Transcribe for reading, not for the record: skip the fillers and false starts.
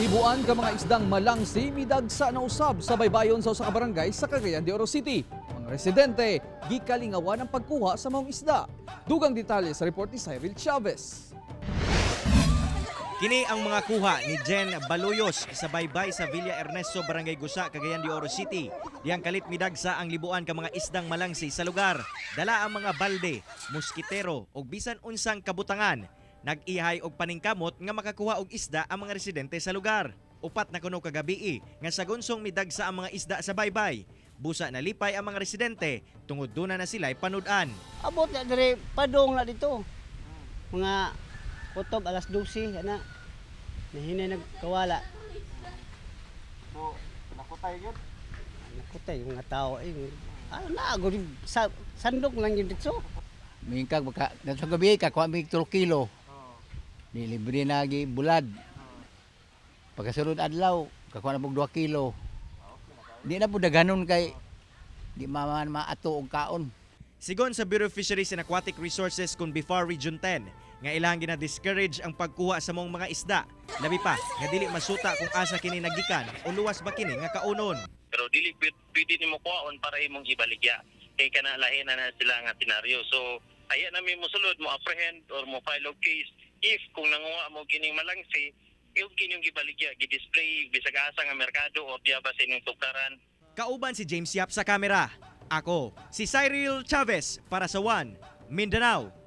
Libuan ka mga isdang malangsi midagsa na usab sa baybayon sa usa ka barangay sa Cagayan de Oro City. Mga residente gikalingawan ang pagkuha sa mga isda. Dugang detalye sa report ni Cyril Chavez. Kini ang mga kuha ni Jen Baluyos sa baybay sa Villa Ernesto, Barangay Gusa, Cagayan de Oro City. Diyang kalit midagsa ang libuan ka mga isdang malangsi sa lugar. Dala ang mga balde, moskitero ug bisan unsang kabutangan. Nag-ihay og paningkamot nga makakuha og isda ang mga residente sa lugar. 4 na kuno kagabii nga sagunsong midagsa ang mga isda sa baybay. Busa nalipay ang mga residente tungod duna na sila'y panud-an. Abot na dire, padong na dito. Mga kutob alas 12 ana. Nahinay nagkawala. So, nakutay yun. Nakutay yung mga tao eh. Ah, na gud sa sandok lang yun dito. Mingkag baka sa gabi kakuha mi 3 kilo. Ni libre na gi bulad. Pagkasunod adlaw kakuha na pug 2 kilo. Di na pud daghanon kay di man maato og kaon. Sigon sa Bureau of Fisheries and Aquatic Resources kung BFAR Region 10 nga ilang gina-discourage ang pagkuha sa maong mga isda. Labi pa nga dili masuta kung asa kini nagikan o luwas ba kini nga kaunon. Pero dili pwede nimo kuhaon para imong ibaligya kay kana lahi na na sila nga senaryo. So aya na mi mosulod, mo apprehend or mo file og case if kung nanguha mo kining malangsi iyong kinyong gibaligya, gi-display bisag asa nga merkado or diya ba sa inyong tukaran. Kauban si James Yap sa kamera. Ako, si Cyril Chavez para sa One Mindanao.